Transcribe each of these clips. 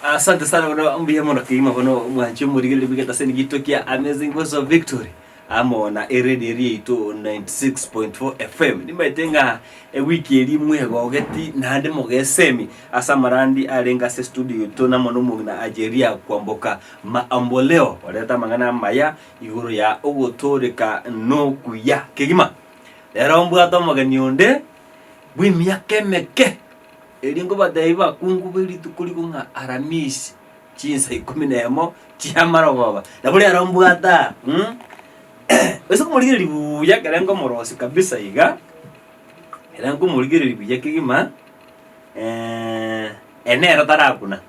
Asante sana bono mbuya mono kegima bono mwanche omorigereria bw'egetaseni gito kia Amazing Voice of Victory amo na eredio eria yaito 96.4 FM. Nimaete ng'a ewiki eria mwegogeti naende mogesemi ase amarandi arenge ase estudio yaito namo nomong'ina Ajeria Kwamboka Maamboleo oreta amang'ana amaya igoro ya ogotooreka nokuya kegima. Rero mbwate omogeni onde bw'emiaka emeke Erio nkobatebie bakungu be rituko rigo ng'a Aramisi chinsa ikomi nemo chi'amarogoba. Nabo rero mbwate aa, mm, ase komorigereria buya ekere nkomorosia kabisa iga, ekere nkomorigereria buya kegima, ere nere tarakuna,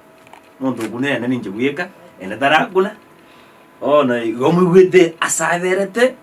omonto okunire ere ninche bweka, ere tarakuna, bono igo moigwete ase aberete.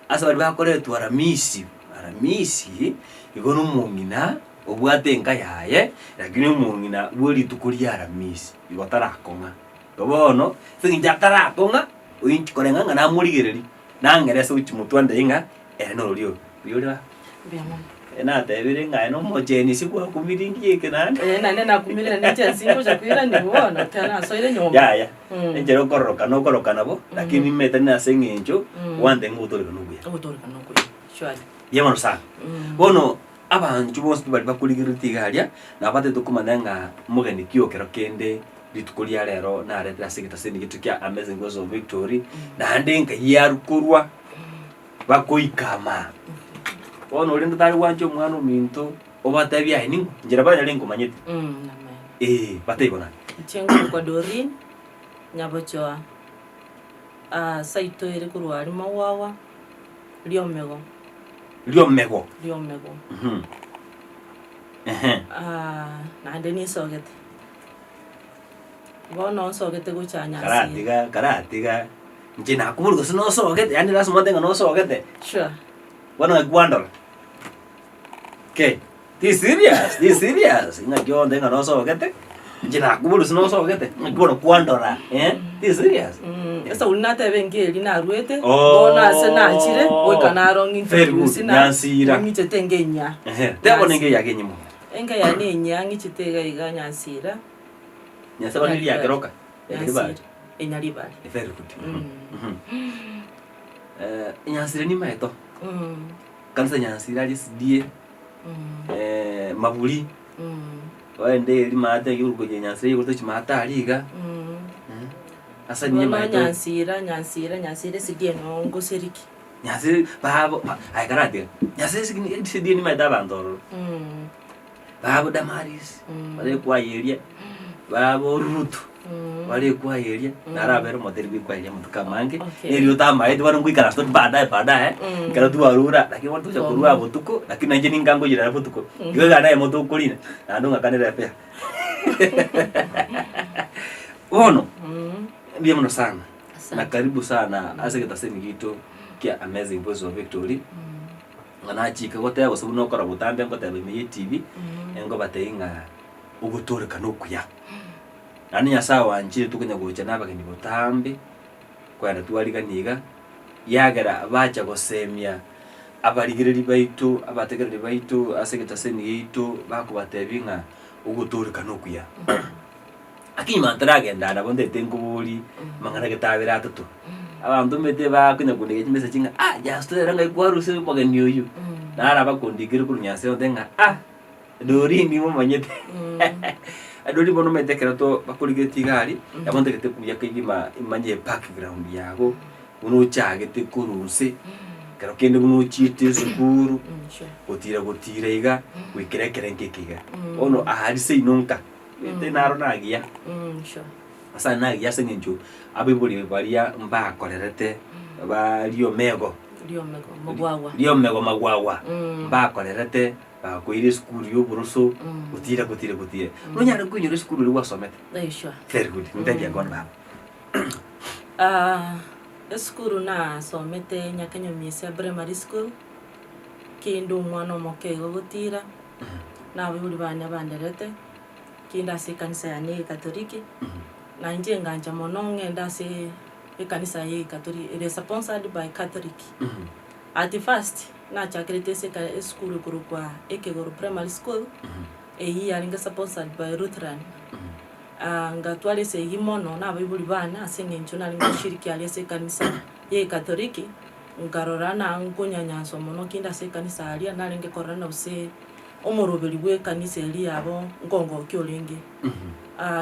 Ase baria bakoretwa Aramisi, Aramisi igo nomong'ina obwate enka yaye, lakini omong'ina bwe rituko ria Aramisi igo tarakong'a. Igo bono, ase eng'encho atarakong'a, oinchi koreng'a ng'a namorigereria, nang'ere ase gochia motwe andebie ng'a ere norori oyo. Mbuya ore baba? Mbuya mono. Natebire ng'a aye nomochenisi gwakumire inki eke naende? Eh, naende nakumire naende echensi ngocha koirania bono, ekero nasoire nyomba. Yaya, Mm. enchera okororokana okorokana bo, lakini nimanyete nase eng'encho Mm. gwantebia ng'a ogotooreka nobuya. Ogotooreka nokuya, surely. Mbuya mono sana. Mm. Bono abanchwa bonsi pi baria bakorigereretie iga aria, nabo batagete komanya ng'a mogeni ki okero kende rituko ria rero naretire ase egetaseni gieto kia Amazing Voice of Victory, naende nkai arwa korwa. bakoika ama. Bono rende tari gwancha omwana ominto obatebie aye ning'o? Inche nabo nare nkomanyete. Mm, amen. Ee, batebie bono aye. Inche nkorokwa Doreen Nyabochoa, ah, saito ere korwa aria Magwagwa, Riomego, Riomego. Riomego. Mhm. Ehe. Ah, naende ninsogete. Bono nsogete gocha Nyasira. Karatiga, karatiga. Inche nakoboria gose nosogete, yaani lasima ote ng'a nosogete. Sure. Bono ng'aki kwandora? Kei, ti serious, ti serious, ng'aki onte ng'a nosogete, inche nakoboria gose nosogete, ng'aki bono kwandora eh, ti serious? Mm, esauri natebe enka eria naruete, Oh. bono ase nachire, goika naro Very good, ng'introduce na Nyansira. ng'ichete enka enyia. Ehe, teba bono enka eyake enyia mono. Enka yane enyia ng'ichete iga iga Nyansira. Nyasae bono eria yakeroka, Nyaribari. Enyaribari. Very good. Mm. Mhm. Eh, Nyansire nimaeto. Mm. Kanisa Nyansire aria SDA, Mm. eh, Maburi. Mm. Oende eri maate igoro konya Nyansire igoro tochi maate aria iga. Mm. Eh, Asa niye Bono maeto. Nyansira, Nyansira, Nyansira SDA no ngosiriki. Nyansire babo ba- aye karatiga. Nyansire SDA nimaete abanto ororo. Mm. Babo Damaris, bare ekwaya eria, babo Ruth, bare ekwaya eria, naro abere omoteri bwa ekwaya eria amatuko amange, Okay. neri otamaeti bono ngoikaransa tori baadaye baadaye, ekero twarure lakini bono tocha korwa aa botuko, lakini nainche ninka nkoyirana botuko, igo egari naye motokorina, naende ong'akanere efare. Bono, mbuya mono sana, na karibu sana ase egetasemi giaito kia Amazing Voice of Victory. Ng'a nachike goteba gose buna okora botambe ngoteba ime y'etibi, engobatebie ng'a ogotooreka nokuya. Naende Nyasae oanchire tokonya gocha na abageni botambe, kogenda twarigania iga, yagera bacha gosemia abarigereri baito, abategereri baito ase egetaseni giaito, bakobatebia ng'a ogotooreka nokuya. Lakini nyuma ntaragenda nabo ntaete nkoborie amang'ana gete abere atato. Abanto omanyete bakonya kondika chimessage ng'a ah Justo ere ng'ai kwarusia omogeni oyio. Naro abakondikire korwa Nyasaye ontebie ng'a ah Doreen nimomanyete. Doreen bono omanyete ekero to bakorigetie iga aria, nabo ntagete buya kegima imanye ebackground yago, buna ochagete korwa inse, ekero kende buna ochiete esukuru, gotira gotira iga, goikera ekerengo eke iga. Bono aria seino nka. Gete naro nagiya. Ase aya nagiya ase eng'encho abaibori baria mbakorerete ba riomego. Riomego magwagwa. Riomego magwagwa. Mbakorerete bagakoira esukuru ya oboroso gotira gotira gotira. Nonyare koinyora esukuru eria gwasomete? Eh sure. Very good. Ntebia bono baba. Esukuru nasomete Nyakenyomisia Primary School, kinde omwana omoke igo gotira. Na abaibori bane abanderete, kinde ase ekanisa yane ya Ekatoliki, na inche ngancha mono ng'ende ase ekanisa ya Ekatoliki, ere sponsored by Catholic. At first, nachakerete ase eka esukuru ekorokwa Ekegoro Primary School, eyio yarenge sponsored by Lutheran. Ngatwara esegi mono na abaibori bane ase eng'encho narenge goshiriki aria ase ekanisa ya ekatoliki, nkarora na nkonyanyanswa mono kinde ase ekanisa aria narenge korora na gose omoroberi bwa ekanisa eria yabo nkongokia orenge.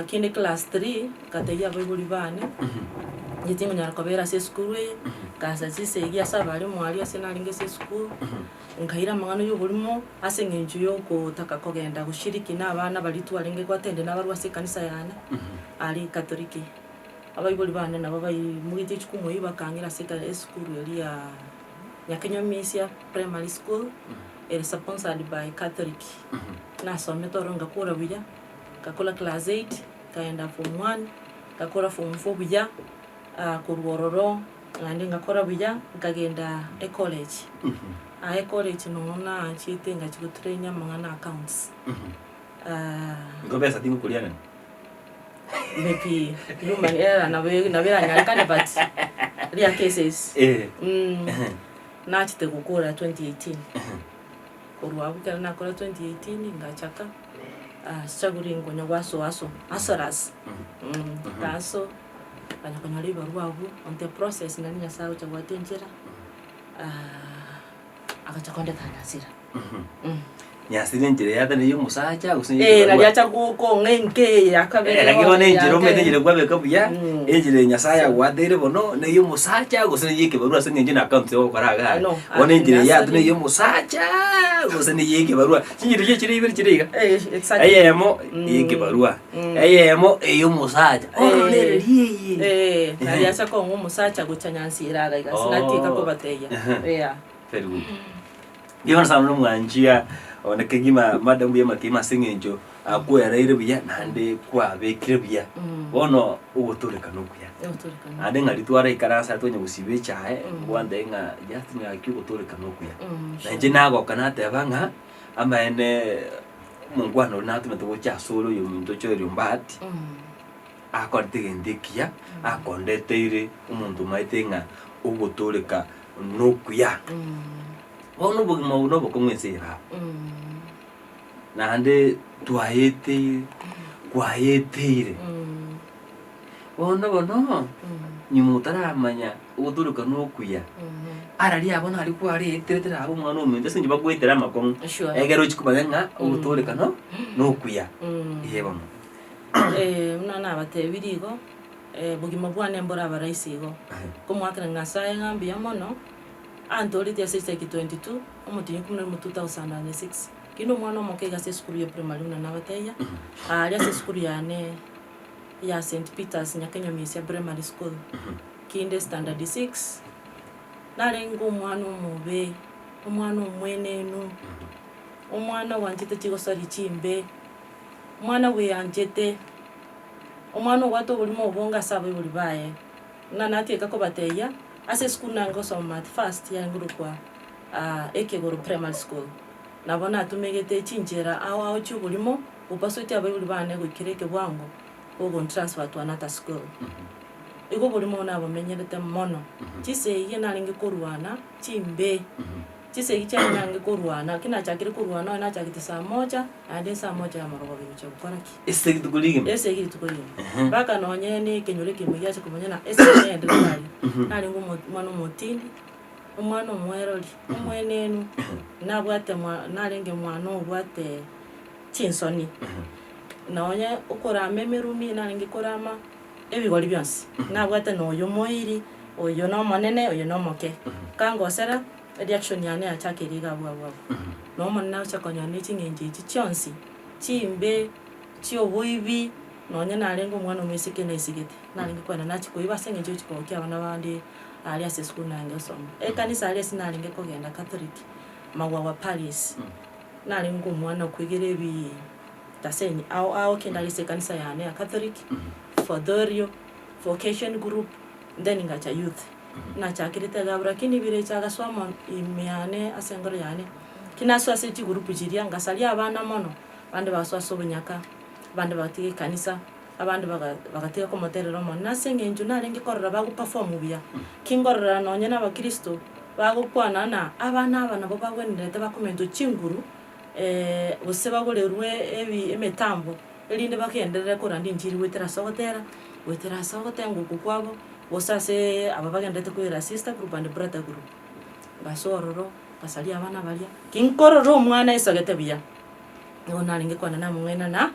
Kinde class three, ngatebia abaibori bane, inche tingonyara kobera ase esukuru eye, nkaansa chisegi ase abalimu aria ase narenge ase esukuru. Nkaira amang'ana y'oborimo ase engencho y'ogotaka kogenda goshiriki nabana baria twarenge goattend nabarwa ase ekanisa yane aria Katoliki. Abaibori bane nabo baimogetie echukumu eyio bakang'ira ase eka esukuru eria ya Nyakenyomisia Primary School ere sponsored by Catholic. Nasomete ororo ngakora buya, ngakora class eight, nkaenda form one, ngakora form four buya, korwa ororo. Naende ngakora buya, nkagenda ecollege. Aa ecollege nogo nachiete ngachia gotrain amang'ana a accounts. Igo besa tingokoria nene? Maybe human error nabo nabo eranyarekane but rare cases. Eh. Nachete gokora 2018. Korwa abwo ekero nakora 2018 ngachaka struggling konya gwasoa aso hustlers nkasoa. Bakanya konyora ebibarua abwo, on the process nari Nyasaye agocha goeta enchera, agacha kondeta Nyasira. Nyasira enchera eyatane ya omosacha gose Eh, ebibarua? nari acha go- kong'a enka eye ya kabere Eh, lakini bono enchera omanyete enchera kwabeka buya, Mm. enchera eye Nyasaye agwateire bono, na eya omosacha gose na eya ekebarua ase eng'encho na account ogokora igaa. No, Bono enchera eye Nyasira- yatane eya omosacha gose na eya ekebarua. Chinchera echi chire ibere chire iga. Eh, exactly. Eyemo Mm. eyekebarua, Mm. eyemo eyomosacha. Bono Eh. nere rieye. Eh, nari acha kong'a omosacha gocha nyansira iga iga, Oh. sinatieka kobatebia. Ehe. Yeah. Very good. Ndiyo bono sana nomwanchia one kegima madam buya makegima ase eng'encho akwereire buya naende kwabekire buya. Mm. Bono ogotorekana okuya. Ogotorekana. Naende ng'a riria twaraikaranse aria twanya gosiba echae, Mm. ngwantebia ng'a just ng'aki ogotorekana okuya. Mm, Na inche nagoka nateba ng'a amaene omongwana oria natomete gocha asore oyominto Joel Ombati, akorete egento ekiya, akondeteire omonto omaete ng'a ogotooreka nokuya. Bono obogima obo nobokong'u ense eye baba. Naende twaeteire, kwaeteire. Bono bono, nyuma otaramanya ogotooreka nokuya, araria abwo naria kwareterete nabe omwana ominto ase eng'encho bagoetera amakong'u, Sure. egere ochie komanya ng'a ogotooreka no nokuya. Eeh bono. Buna nabatebirie igo, bogima bwane mbore abaraisi igo, nkomoakera Nyasaye ng'a mbuya mono, antoretie ase chitariki 22, omotienyi o ikomi na rimo 2006. Kinde omwana omoke iga ase esukuru ya primary buna nabatebia, aria ase esukuru yane. ya St Peters Nyakenyomisia Primary School, kinde standard six, narenge omwana omobe, omwana omwenenu, omwana bwanchete chigosori chimbe, omwana bweanchete, omwana obwate oborimo obonge ase abaibori baye. Buna natieka kobatebia, ase esukuru narenge gosoma at first yarenge korokwa Ekegoro Primary School, nabo natumegete chinchera ao ao chia oborimo. Gopasweti abaibori bane goikera ekebwango gogontransfer to another school. Igo oborimo nabomenyerete mono. Chisegi narenge korwana chimbe, chisegi chiane narenge korwana, ki nachakire korwana onye nachagete saa moja, naende saa moja ya morogobia gochia gokora ki? Esegi rituko rigima? Esegi rituko rigima. Ehe. Mpaka nonye na ekenyoro ekemo giacha komanya ng'a esegi nagenderete aria. Narenge omo omwana omotindi, omwana omwerori, omwenenu, nabwate mwa narenge mwana obwate. chinsoni, nonye okorama emerumi narenge korama ebigori bionsi, nabwate na oyo omoiri, oyo na omonene, oyo na omoke. Kangosera, ereaction yane yachakeire iga abwo abwo abwo. Na omonene agocha konyora ne ching'encho echi chionsi, chimbe, chia oboibi, nonye narenge omwana omoiseke naisigete, narenge kogenda nachia koiba ase eng'encho yogochia kogokia abana bande aria ase esukuru narenge gosoma. Ekanisa aria ase narenge kogenda Catholic, Magwagwa Parish. Narenge omwana okwegera ebitaseni ao ao kende are ase ekanisa yane ya Catholic, Fothorio, Vocation Group, then ngacha youth. Nachakerete iga abwo lakini birecha agasoa amo ime yane ase enkoro yane, ki nasoa ase chigroup chiria ngasaria abana mono, abande bagasoa ase obonyaka, abande bagatiga ekanisa, abande baga bagatiga komoterera Omonene ase eng'encho narenge korora bagoperform buya, ki nkorora nonye na abakristo. Bagokwana ng'a abana aba nabo bagwenerete bakomentwa chinguru, gose bagorerwe ebi emetambo. Erinde bagenderere korandia enchiri goetera ase ogotera, goetera ase ogotenga okwo kwabo, gose aseee aba bagendererete koira sister group and brother group. Ngasoa ororo, ngasaria abana baria, ki nkorora omwana aisogete buya, nigo narenge kwana namong'aina na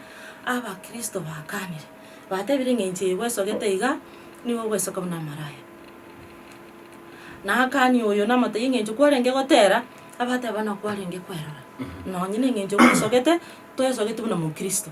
abakristo bakanire, batebire ng'a inche bwesogete iga, nigo ogwesoka buna amaraya. Naakanie oyo namotebie eng'encho kwarenge gotera, abateba buna kwarenge kwerora, nonye na eng'encho bwesogete, Toesogeti buna Mokristo,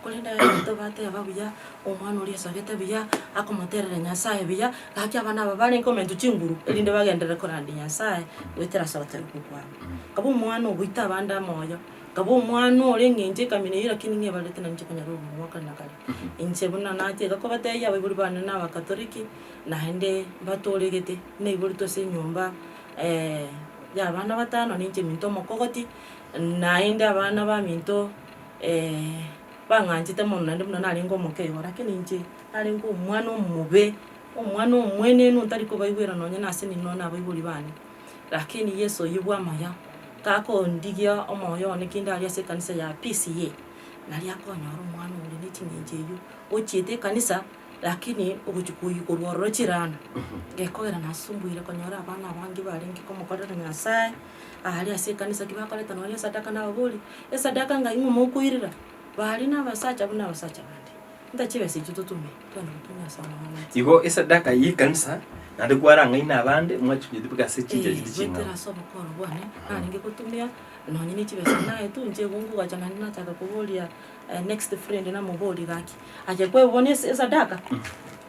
korende abanto bateba buya, omwana oria esogete buya, akomoterera Nyasaye buya, gaki abana aba barenge komentwa chinguru, erinde bagenderere korandia Nyasaye goetera ase ogotera okwo kwabo. Kaba omwana ogoita abande amoyo, kaba omwana ore eng'encho ekamina eyio lakini ng'a ebarete na inche konyora obogima bwa kare na kare. Inche buna nachia iga kobatebia abaibori bane na abakatoliki, naende mbatoregete, naiboretwe ase enyomba ya abana batano, ninche minto omokogoti. Naende abana baminto bang'anchete mono naende buna narenge omoke igo, lakini inche narenge omwana omobe, omwana omwenenu ntari kobaigwera nonye na ase nino na abaibori bane. Lakini Yeso oyio bw'amaya, gakondigia omoyo one kinde aria ase ekanisa ya PCEA, naria akonyora omwana ore ne ching'encho eyio, ochiete ekanisa lakini ogochia koyia korwa ororo chirana, gekogera nasumbuire konyora abana abange barenge komokorera Nyasaye. Aaria ase ekanisa ki bakoreta nonya esadaka nababori, esadaka ng'ai ng'o mokoirera? Baria nabasacha buna abasacha bande. Nta chibesa echio totumie, twende gotumia ase amang'ana aye. Igo esadaka y'ekanisa naende kwarang'aine abande mwachinyeti mpaka ase chinchera Eh, chinde ching'ao. goetera ase obokoro bwane, narenge gotumia nonye ne chibesa naetwe inche igo nkogacha naende nachaka koboria next friend namoborie gaki, aye kwebonia ase esadaka?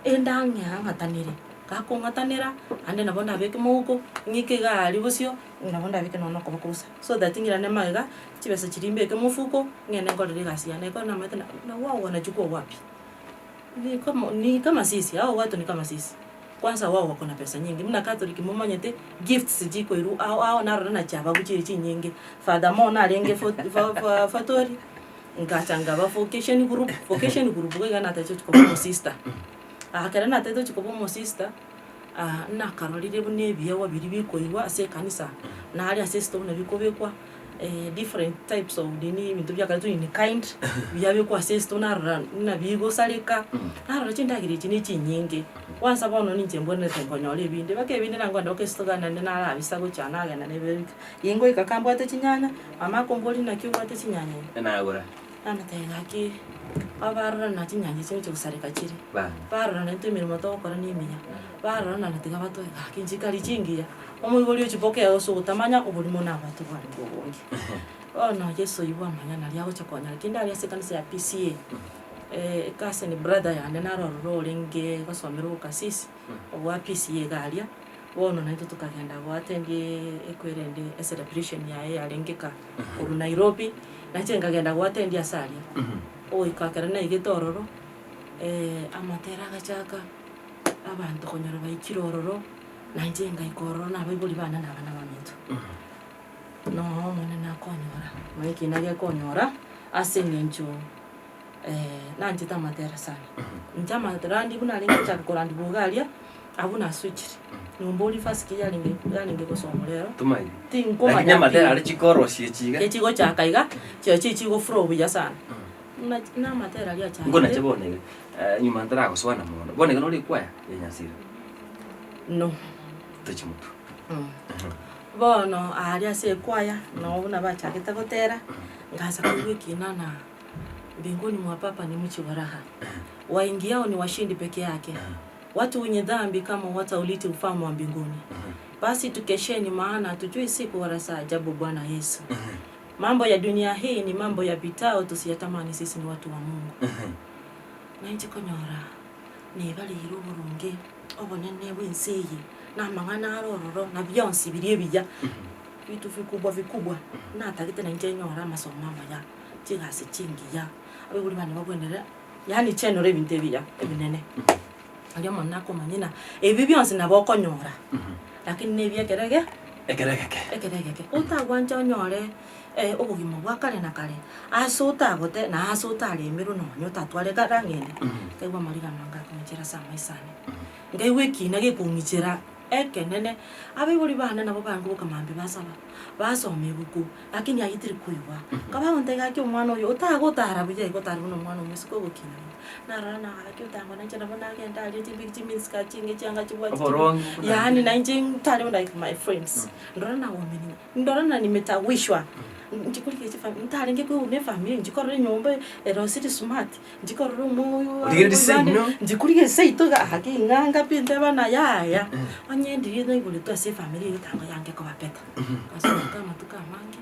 Endang'ea ng'atanere. Gakong'atanera, naende nabo ndabeke mouko, ng'ike iga aria bosio, nabo ndabeke nonya na okoboko bosa, so that ng'irane magega, chibesa chiria mbeke mofuko, ng'ende nkorere egasi yane, ekero namanyete na na wao wanachukua wapi? Ni kama ni kama sisi, hao watu ni kama sisi, kwanza wao wako na pesa nyingi, buna catholic momanyete, gifts chikoirwa ao ao narora na chiabagu chire chinyinge, furthermore narenge fo fa fa fatori, ngacha nkaba vocation group, vocation group iga iga natachete koba omosister. Ekero natete gochia koba omosista, nakarorire buna ebiegwa biria bikoirwa ase ekanisa, nare ase esito buna bikobekwa, different types of nini ebinto biakaretwe in kind, biabekwa ase esito narora buna bigosareka, narora chindagera echi na echinyinge, kwansa bono ninche mbwenerete nkonyora ebinde, mpaka ebinde nankogenda mpaka esito gani naende narabisa gocha nagenda nebeka, gingoika kambwate chinyanya, mama akomboria naki obwate chinyanya iga? Nagora. Nametebia gaki, abarora na chinyancha chigochia gosareka chire, Bana. barora naintwe emeremo togokora nemiya, barora naende tiga batoe gaki nchikari chingiya, omoibori ochibokee ase ogotamanya oborimo nabwate bwarenge obonge. Bono Yeso oyio bwamanya naria agocha konyora kende aria ase ekanisa ya PCEA, ecousin brother yane naro ororo orenge gosomera obokasisi, obwa PCEA iga aria, bono naintwe tokagenda goattend ekwerende ecelebration yaye yarenge ka korwa Nairobi, Nainche nkagenda goattend ase aria, ogoika ekero naigete ororo, amatera agachaka, abanto konyora baikire ororo, nainche ngaika ororo na abaibori bane na abana baminto. Noo Omonene akonyora, nonya ekina gekonyora, ase eng'encho nanchete amatera sana. Inche amaterandi buna arenge gochaka korandigwa iga aria, abwo naswitchire, nyomba oria first ki yarenge yarenge gosomwa rero, Tomanyeti. tinkomanya Lakini amatera pi. aria chikorosia echi iga. Echigochaka iga, chirochio echigoflow buya sana. Buna na amatera aria achagete. Nkonache bono iga, nyuma ntaragosoana mono, bono iga nore ekwaya ya Nyasira? No. Tochi motwe. Bono aria ase ekwaya, noo buna bachagete gotera, nkaansa koigwa ekina na mbinguni mwa papa ni mji wa raha, waingiao ni washindi peke yake. Watu wenye dhambi kama watauliti ufalme wa mbinguni. Basi tukesheni maana hatujui siku wala saa ajabu Bwana Yesu. Mambo ya dunia hii ni mambo yapitao tusiyatamani sisi ni watu wa Mungu. Nainche konyora nebareire oboronge obonene bw'ense eye na amang'ana are ororo na bionsi biria ebiya vitu vikubwa vikubwa natagete nainche nyore amasomo amaya, chigasi chingiya, abaibori bane babwenere. Yaani chenora ebinto ebiya ebinene, aria Omonene akomanye ng'a ebi bionsi nabo okonyora, lakini na ebi ekero ege Ekero egeke. ekero egeke. Otagwancha onyore obogima bwa kare na kare, ase otagote na ase otaremerwe nonye otatware kara ng'ende, nkaigwa amariga amange akong'ichera ase amaiso ane, nkaigwa ekina gekong'ichera. Ekenene, abaibori bane nabo bangoboka mambia basaba, basoma ebuku, lakini ayio tiri koigwa. Nkabagontebia gaki omwana oyo otagotara buya igo otare buna omwana omoiseke ogokina buya. Narora na gaki otangwa nainche nabo nagenda aria chimbigi chiminsika chinge chianga chibwati chibe Oboronge buna yaani nainche ntare buna like my friends. Ndora nagomeni ndora na nimetawishwa, nchikorigia chifamiri ntarenge koigwa buna efamiri nchikorora enyomba erosiri smart. Nchikorora omoyo Origereria seino. nchikorigereria seito iga gaki ing'anga pi nteba ng'a yaya, onye ndiria naiboretwe ase efamiri eye etango yange ekoba better. Nkasoka amatuko amange,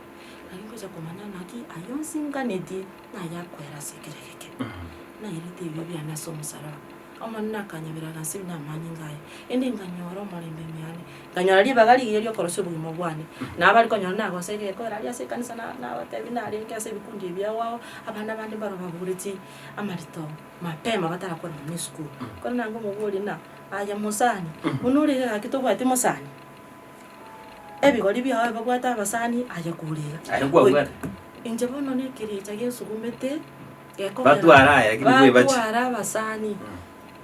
nari ngocha komanya naki ayio onsi nganetie, nayakwera ase ekero egeke. Nairete ebibe biane ase omosaraba, Omonene akanyabera agansibi na amanyinga aye, ende nkanyora omorembe ime yane. Nkanyora ribaga rigiya ri'okorosia obogima bwane. Na abare konyora nagosa egekora aria ase ekanisa na nabatebi narenge ase ebikundi ebi ao ao, abana bande mbaro babogoretie amarito mapema batarakora nonya esukuru. Ekero nange omoborie ng'a aye mosani, buna ore iga gaki tobwati mosani? Ebigori biao ebabwate abasani aye kore iga. Aye nkwabwate? Inche bono na ekerecha gensugumete, gekogera Batware aya lakini bwebache. batware abasani.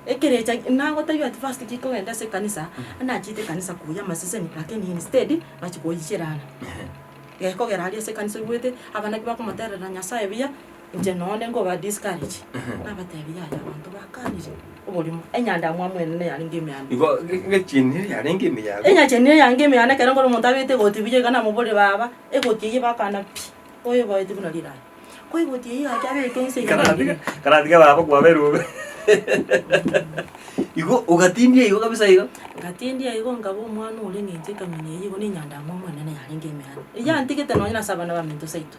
Ekerecha nagotebia at first kikogenda ase ekanisa, nachete ekanisa koyia amaseseni lakini instead nachia koyia chirana. Gekogera aria ase ekanisa oigwete, abana ki bakomoterera Nyasaye buya, inche nonye nkoba discourage, nabatebia yaya abanto bakanire oborimo, enyandamwamu enene yarenge ime yane. Igo egechini yarenge ime yago. Enyacheni yarenge ime yane ekero nkore omonto abegete egoti buya iga namoboria baba, egoti eyio bakana pi, oyoboeti buna riranya. Koigoti eyio gaki abeke inse iga Karatiga karatiga baba kwabeire bobe. Igo ogatindia igo kabisa igo. Ngatindia igo nkaba omwana ore eng'encho ekamina eyio igo na enyandamwamu enene yarenge ime yane. Eyantigete nonye nase abana baminto seito.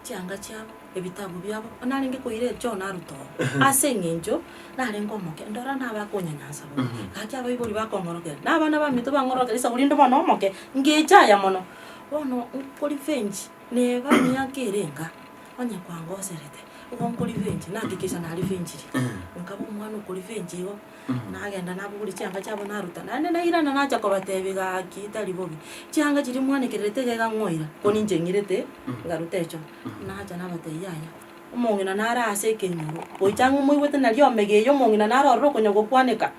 Chianga chiabo, ebitabu biabo, narenge koira echoo naruta oo. Ase eng'encho, narenge omoke, ndora nabakonyanyansa bobe. Gaki abaibori bakong'orokera, na abana baminto bang'orokera risabu rinde bono omoke, ngecha aya mono. Bono nkorevenge. Neba emiaka ere enga, onye kwangoserete, igo nkorevenge, nahakikisha narevengirie. Nkaba omwana okorevenge igo, nagenda nabogoria chianga chiabo naruta, naende nairana nacha kobatebia gaki tari bobe, chianga chiria mwanekererete iga iga ng'oira, ko ninche ng'irete, ngaruta echoo. Nacha nabatebia yaya, omong'ina nare ase ekenyoro, gocha ang'e moigwete naria omega eye omong'ina nare ororo okonya gokwaneka,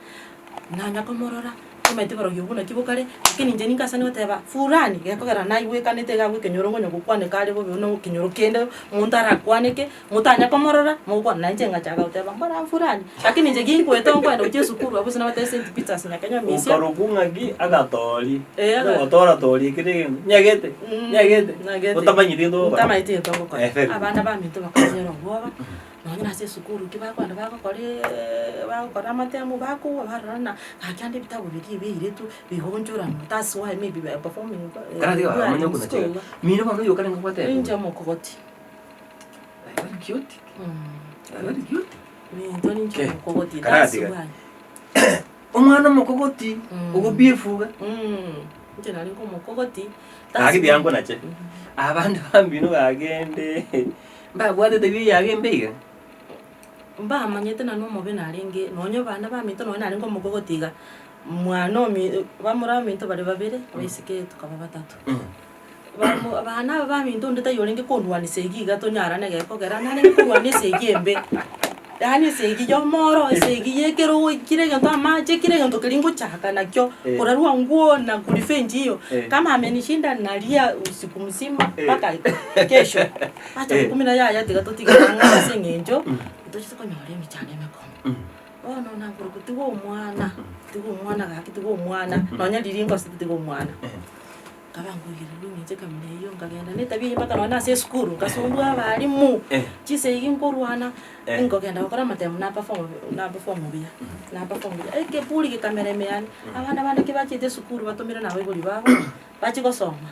nanya komorora. Omanyete borobio obwo naki bokare, lakini inche ningasani goteba fulani, gekogera naigwekanete iga abwo ekenyoro nkonya gokwaneka are bobe buna ekenyoro kende omonto arakwaneke, motanya komorora, mogokwana na inche ngachaka goteba mbora fulani, lakini inche ginkwete nkoenda gochia esukuru abwo ase nabatebia St. Peters Nyakenya Misia. Okarokwa ng'aki agatori, Eh, aga- ogotora tori ekere egento, nyagete, nyagete, nyagete. otamanyeti gento ogokora. Ntamanyeti gento ngokora. Eh, very good. Abana baminto bakanyora obwoba. Nonye nase esukuru ki bakoenda bagokoreeee bagokora amatemu bakogwa barora ng'a gaki ande ebitabu biria biairetwe bigonchoranwa that's why maybe we are performing Karatiga well bamanye in okuna school. chiga. Mino bono oyo okarenge gwateba Ninche omokogoti. Very cute. Very cute. Minto ninche Okay. omokogoti that's Karatiga. why. Omwana omokogoti ogobia efuga. Inche narenge omokogoti that's Gaki why. tiga nkonache. Abande bambino gakende mbabwatete buya yago embe iga. Mbamanyete na nomobe narenge, nonye abana baminto nonye narenge omokogoti iga, mwana omi bamura baminto bare babere, abaiseke tokaba batato. Bamo abana aba baminto onde taiyo orenge kondwania esegi iga tonyarane gekogera narenge korwania esegi embe, yaani esegi ya omoro, esegi ya ekerogo kera egento amache, kera egento keria ngochaka nakio, Eh. korarwa nguo na kurevenge hiyo, Eh. kama amenishinda nalia usiku mzima Eh. mpaka kesho. Acha Eh. gokumina yaya tiga totige ang'e ase eng'encho, tochete konyora emechando emekong'u. Bono nakorokwa tiga omwana, tiga omwana gaki tiga omwana, nonya riria ngosete tiga omwana. Nkaba nkoigererwa eng'encho ekamina eyio, nkagenda na etabia eyio mpaka nonya ase esukuru, nkasumbua abalimu, chisegi nkorwana, nkogenda gokora amatemu na perform na perform buya, na perform buya. Ekeburi gekamera ime yane, abana bande ki bachiete esukuru batomire na abaibori babo, bachie gosoma,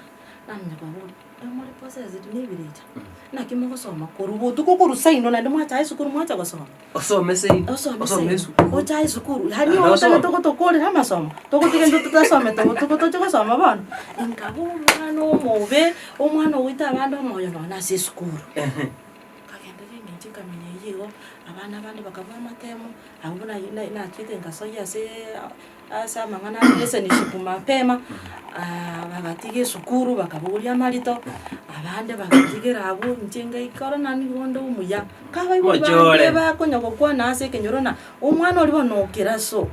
namanya kobaboria. More possessed nebirecha, naki mogosoma korwa botuko korwa seino naende mwacha esukuru mwacha gosoma. Osome seino, Osome osome seino, esukuru. ocha esukuru, yaani Naende igo osome. otagete gotokorera amasomo, togotiga intwe totasomete botuko toche gosoma bono? Inkaba omwana omobe, omwana ogoita abande omoyo nonya ase esukuru. Nkagendereria eng'encho ekamina eyio igo, abana bande bakabua amatemo, abwo buna na- nachiete nkasoyia aseee Ase amang'ana a relationship mapema, bagatiga esukuru bakabogoria amarito, abande bagatigera abwo, inche ngaikora naende nigo onde omuya. Kabaibori bande Mochore. bakonya gokwana ase ekenyoro na omwana oria bono okera so.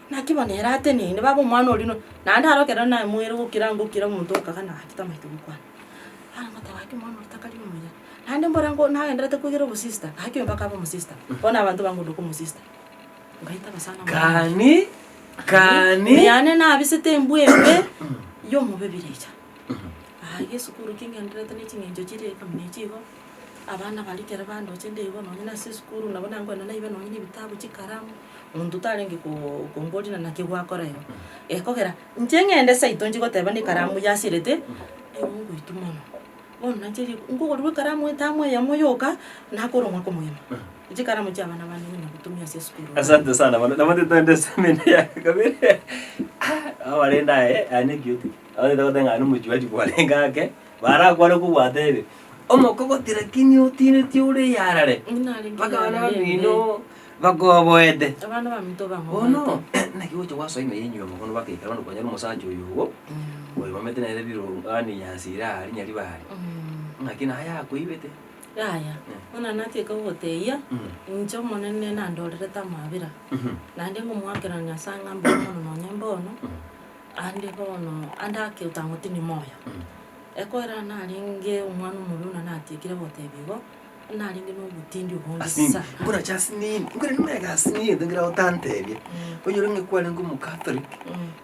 Naki bono ere ateneine, baba omwana oria no naende aro ekero namoire gokira ngokira omonto okaga naki tamaeti gokwana. Bono ngoteba gaki omwana oria takari omuya, naende mbora nko nagenderete koigera obosista, gaki oyo mpaka abe omosista, bono abanto bangondoka omosista. Ngaitaba sana omwana oria. Kani, kani. Yane nabisete embwa embe ya omobe birecha. Aa esukuru ki ngendererete ne ching'encho chire ikomi na echi igo, abana baria ekero bandoche nde igo nonye na ase esukuru nabo nankogenda naibe nonye na ebitabu chikaramu, monto tarenge koo komboria ng'a naki gwakora igo. Gekogera, inche ng'ende seito nchi goteba na ekaramu yasirete, igo ngoitwa mono. Bono nainche riko nkogorirwa ekaramu etamu eyemo yoka, nakora omwaka omogima. Chikaramu chia abana bane ng'ina gotumia ase esukuru. Asante sana bono nabo totende esemina ya kabere ah abarende aye aye ne cute abarende goteba ng'a nomochuachi kwarenge ake barakwane kobwate ebe omokogoti lakini otinetie ore eyarare Narenge mpaka abana eyarare ende. bamino bakoboete. Abana baminto Bono bang'oboete. naki gocha gwasoa ime yenyiomo bono bakaikara bono kwanyora omosacha oyo ogo oyo omanyete nere biro yaani nyasira aria nyaribari ng'aki naye akoibete. Yaya, buna natieka gogotebia, inche Omonene nandorerete amabera, naende ngomoakera Nyasae ng'a mbuya mono nonye mbono, ande bono ande ake otang'otini moyo. Ekoera narenge omwana omobe buna natiekire gotebia igo, narenge na obotindi obonge Asinini, sana. nkorache asinini, nkore nimanyete asinini egento nkere otantebia, onyore ng'a kwarenge omocatholic,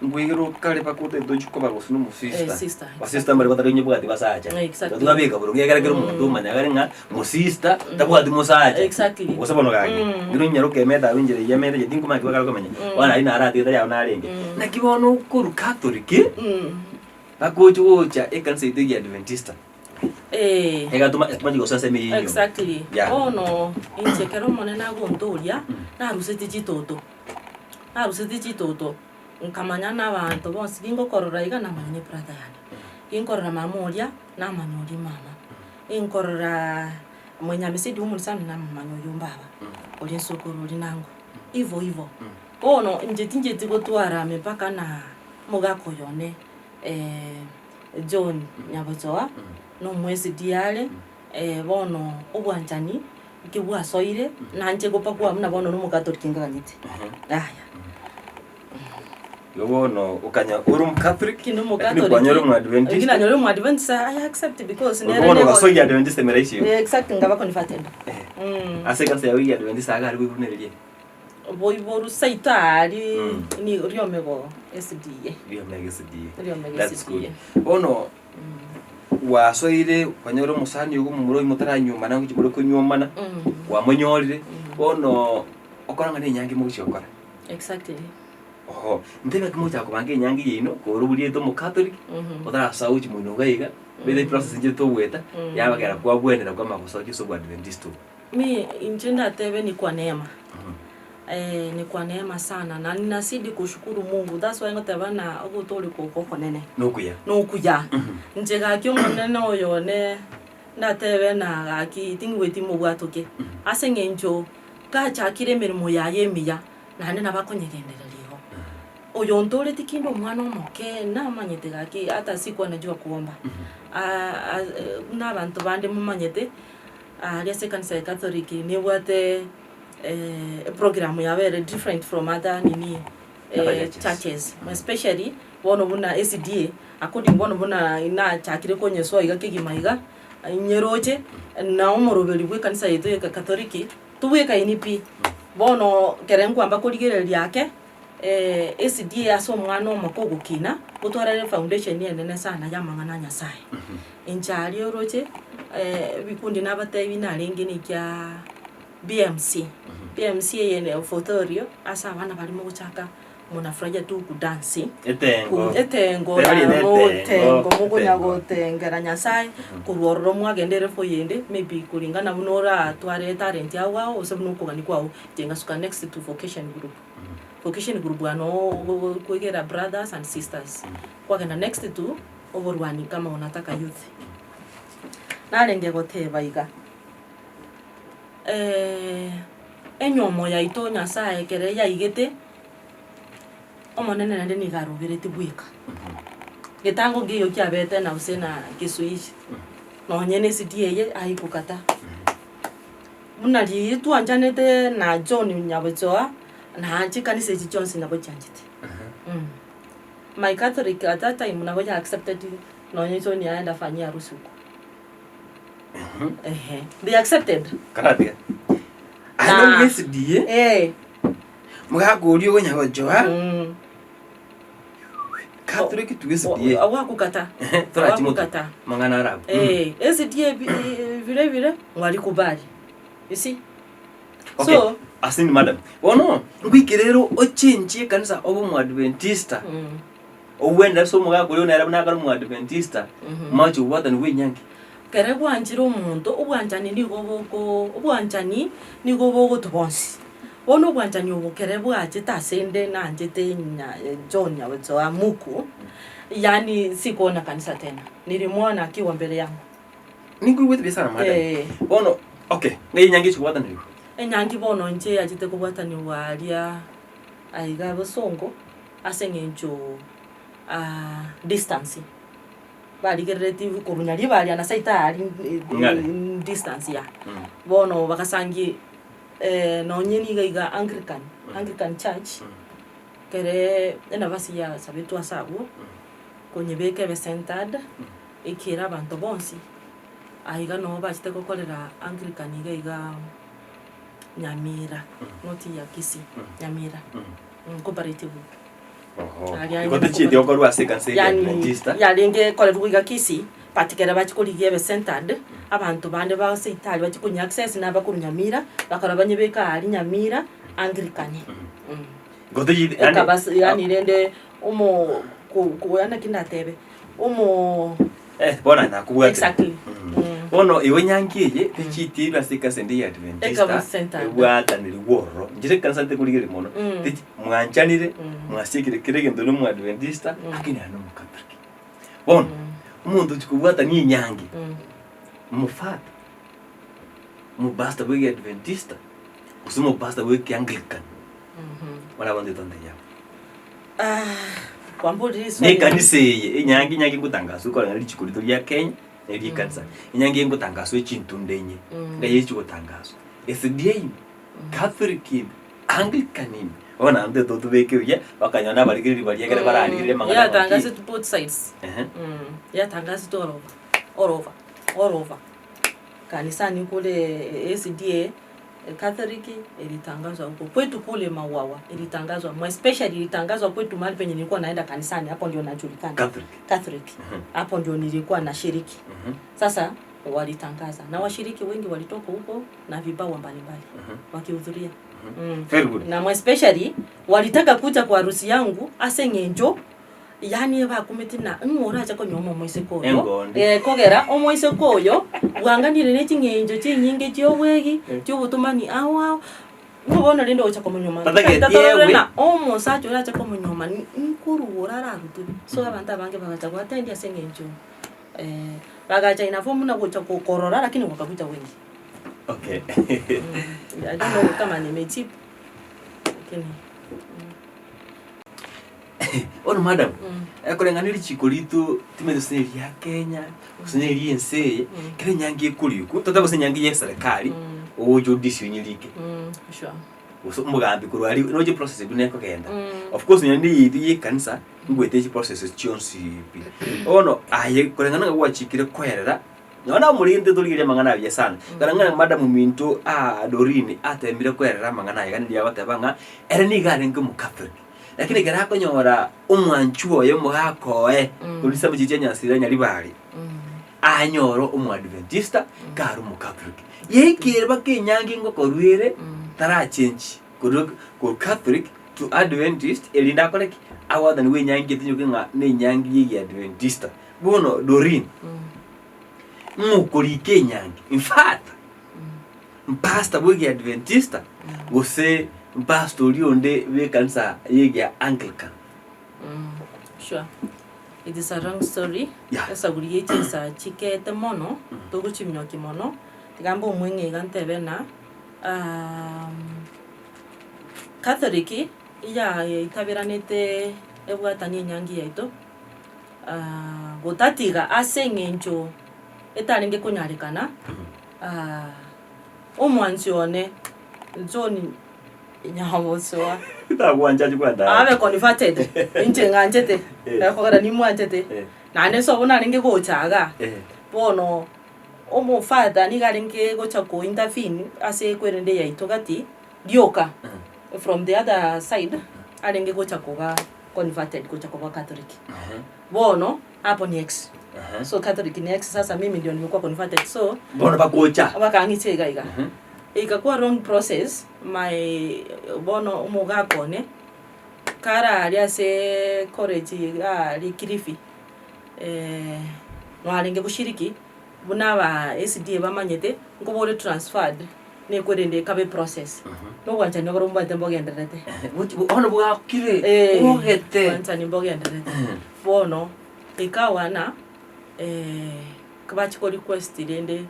nkoigere okare mpaka otagete ochie koba gose na Eh, omosista, sister, basista mbare batari onyebwati basacha, Exactly. twabeka boronge ekere kera omonto omanya akare ng'a mosista tabwati mosacha, Exactly. gose bono gaki, ng'ina onyaroke emete abwo enchera eyio emete inche tinkomanya ki bakare komenya, bono aria naro atigete aria abwo narenge. Naki bono okorwa catholic, mpaka ochie gocha ekanisa yaito ya Adventista. Eh. Egatoma etomanye gosoa ase emeyio enyomba. Exactly. Yeah. Bono inche ekero Omonene agontoria, narusetie chitoto, narusetie chitoto, nkamanya na abanto bonsi gingokorora iga namanya ne brother yane, ginkorora mama oria, namanya oria mama, ginkorora mwenyamesedi omonisani namomanya oyio mbaba, oria nsokoro oria nango, ivo ivo. Bono inche tincheti gotwara mipaka na omogaka oyo one. John Nyabochoa, nomwesidi are, bono obwanchani nki bwasoire, nanche gopakwa buna bono nomokatoliki nkaganyete. Yaya. Igo bono okanya ore omocatholic, Kinde lakini omokatoliki, kwanyora lakini omoadventista, nanyora omoadventista, I accept because Obo nere bono nego- ogasoyia adventista emera isiko. Eh, exactly nkaba converted. Eh. Mm. Ase ekanisa yago ya adventista iga aria boibonereria. Boiboru seito aria Mm. ni riomego SDA. Riomego SDA. Riomego That's SDA. good. Bono gwasoire kwanyora omosani ogo omomura oyio motaranyuomana ngochia more konyuomana, Mm. kwamonyorire, bono okora ng'a na enyangi mogochia gokora. Exactly. Oho, ntebe naki mogochaka kobanga enyangi yaino, kore oboriete omocatholic, Mhm. otarasoa gochia moino iga iga, bere eprocess inche togoeta, Mm. yabagera kwabwenera kwamanya gosoa gochia ase oboadventista obo. Mi inche ndatebe ni kwa neema ni kwa neema sana na ninazidi kushukuru Mungu that's why ngoteba ng'a ogotooreka oko okonene Nokuya. nokuya. Inche gaki omonene oyo one ndatebe ng'a gaki tingigweti mobwatoke ase eng'encho gachakire emeremo yaye emiya naende nabo akonyegendereria igo. Oyontooreti kinde omwana omoke namanyete gaki hata sikuwa najua kuomba buna abanto bande momanyete. Aaria ase ekanisa ya Catholic nebwate eprogram yabo ere different from other nini Other churches. churches especially bono buna SDA according bono buna nachakire konyesoa iga kegima iga nyeroche na omoroberi bwa ekanisa yaito ya Catholic tobwekaini pi. Bono ekere nkwamba korigereria ake SDA ase omwana omoke ogokina gotwarire efoundation enene sana ya amang'ana a Nyasaye. Inche aria oroche ebikundi nabatebi narenge nekia BMC, BMC eye ne ofotorio ase abana baria mogochaka munafurahia tu kudansi Etengo. etengo Teba rieta yabo etengo, etengo mokonya etengo. gotengera Nyasaye korwa ororo mwagenda erefu eyende maybe kulingana buna oratware etalent yago ao gose buna okogania kwao inche ngasuka next to vocation group. Vocation group ano kwegera brothers and sisters kwagenda next to oborwani kama unataka youth. Narenge goteba iga, enyomo yaito Nyasaye ekere yaigete, Omonene naende nigo aroberetie bweka. Getango nkeiyo kiabete na gose na gesuichi, nonye na esidi eye aigokata. Buna riria twanchanete na John Nyabochoa. Na chikanisa echi chionsi nabo chianchete. My Catholic at that time nabo ya accepted nonye John aende afanyie harusi huko. Ehe. They accepted. Karatiga. Aye Na- nomwesidi Eh. mogaka oria okonya gochoa Mm. Catholic to SDA. Awakukata. Torachi motwe. Awakukata. Mang'ana arabwo. Eh, SDA vile vile walikubali. You see? Okay. So, Asante madam. Bono ngoikere ero ochenchie ekanisa obe omoadventista. mm, Ogwende ase omogaka oria nere buna akare omoadventista, Mhm. mwache kobwatani bwa enyangi. Kere gwanchire omonto, obwanchani nigo boko obwanchani nigo bogotu bonsi. Bono obwanchani obo kere bwachete ase nde nanchete nya John Nyagochoa Muku, yaani sikuona kanisa tena, nilimwona akiwa mbele yangu. Ninkoigwete buya sana madam. Eh. Bono okay, ng'ai enyangi echi kobwatanigwa? Enyangi bono inche yachete kobwatanigwa aria aiga bosongo, ase eng'encho distance, barigereretie korwa Nyaribari na seito aria Ng'are. distance ya. Bono bagasangi nonye niga iga Anglican, Anglican church, kere enafasi yasabetwe ase abwo, konyebeka ebe centered, ekere abanto bonsi, aiga noo bachete gokorera Anglican iga iga Nyamira, not ya Kisii, Nyamira, cooperative. Oho. Aria Igo tochieti gokorwa ase ekanisa ya Yani, Adventista. yarenge korerwa iga Kisii, but ekero bachia korigia ebe centered, abanto bande ba ase itari bachia konya access na abakorwa Nyamira, bakora banyebeke aria Nyamira, Anglican. Igo tochieti yaani Ekaba yaani rende omo ko ko yaani naki ndatebe, omo Eh, bono nakobwate. Exactly. Bono igo nyangi eye techieti ere ase ekanisa ende ya Adventista Ekaba centered. ebwatanirwe ororo. Inche ekanisa ntekorigereria mono. Techi mwanchanire, mwasiekire kera egento na omoadventista, lakini aye nomocatholic. Bono, omonto ochia kobwatania enyangi, omofata, omopastor bwa egeadventista, gose omopastor bwa ekeanglican, bono abanto etontebia abwo. Kwamborire Na riswali. ekanisa eye, enyangi enyangi ngotangaswa ekoreng'ana richiko rito ria Kenya, na eria ekanisa. Enyangi eye ngotangaswa echintunda enye, ngai echi gotangaswa. SDA ime, Catholic ime, Anglican ime, bono naende totobeke buya, bakanyora na abarigereria baria ekere bararigererie amang'ana ng'aki. Yatangasetwe both sides. Ehe. Yatangasetwe all over, all over, all over. Kanisani kore SDA, Catholic ilitangazwa huko kwetu kule Mawawa ilitangazwa more especially ilitangazwa kwetu mahali penye nilikuwa naenda kanisani hapo ndio najulikana Catholic. Catholic hapo ndio nilikuwa nashiriki sasa walitangaza na washiriki wengi walitoka huko na vibawa mbalimbali wakihudhuria Very good. na more especially walitaka kuja kwa harusi yangu ase eng'encho Yaani ebakumeti na ng'o orache konyuoma omoiseke oyo, Engondi. eh, kogera omoiseke oyo bwanganire ne ching'encho chinyinge chi'obwegi, chi'obotomani ao ao, ng'o bono rende ogocha komonyuoma? Tatageti Tatorore ewe. ng'a omosacha orache komonyuoma ni nkorwa ararutwe. So abanto abange bagacha goatendi ase eng'encho bagacha in a form buna gocha ko- korora lakini wakakuja wengi. Okay. I don't know kama nimejibu lakini. Bono madam, ekoreng'ana richiko rito timanyeti gose neria Kenya, gose neria ense eye, kera enyangi ekorikwa, totebe gose enyangi ya eserekari, ogocha odisi onyerike. Sure. Gose omogambi korwa aria, noche process buna ekogenda. Of course nonya na eyeitu ya ekanisa, ngoeta chiprocesses chionsi pi. Bono aye koreng'ana ng'a gwachikire koerera, Nonya namorente torigereria amang'ana aye buya sana. Ekero ng'a madam ominto aa Doreen atemire koerera amang'ana aye iga nigo agoteba ng'a ere nigo arenge omocatholic. Lakini ekero akonyora omwanchwa oye omogaka oye korwa chisemo chiria chia Nyasira Nyaribari, anyore omoadventista kare omocatholic. Yaikire mpaka enyangi ngokorwa ere tarachenchi korwa korwa Catholic to Adventist erinde akore ki? Abwatanigwe enyangi etinyoke ng'a na enyangi ya egeadventista. Bono Doreen, ng'a okorika enyangi, in fact, mpastor bwa egeadventista gose mpastor oria onde bw'ekanisa ya egeanglican. Sure. It is a long story. Yeah. Esaguri ye chinsa chikete mono, togochiminyokia mono, tiga mbe omweng'e iga ntebe ng'a Catholic iyaitaberanete ebwatani enyangi yaito. Gotatiga ase eng'encho etarenge konyarekana, omwanchi one John. Nyabosoa. Tagwancha achie kwenda Abe converted, inche ng'anchete, Eh. ekogera nimwanchete, Eh. naende nse obwo narenge gocha igaa, Eh. bono omofather nigo arenge gocha ko intervene ase ekwerende yaito gati, rioka, from the other side, arenge gocha koba converted gocha koba catholic. Bono, hapo ni ex. So catholic ni ex, sasa mimi ndio nimekuwa converted so, Bono bagocha. bakang'icha iga iga. Ekakuwa long process, my bono omogaka one, kare aria ase college iga aria Kilifi, nwarenge goshiriki, buna aba SDA bamanyete, nkoba ore transferred, nekwerende ekabe eprocess, na obwanchani obo mbwate mbogendererete. Bono bwakire, bwogete. Obwanchani mbogendererete. Bono, ekawa ng'a bachia ko request rende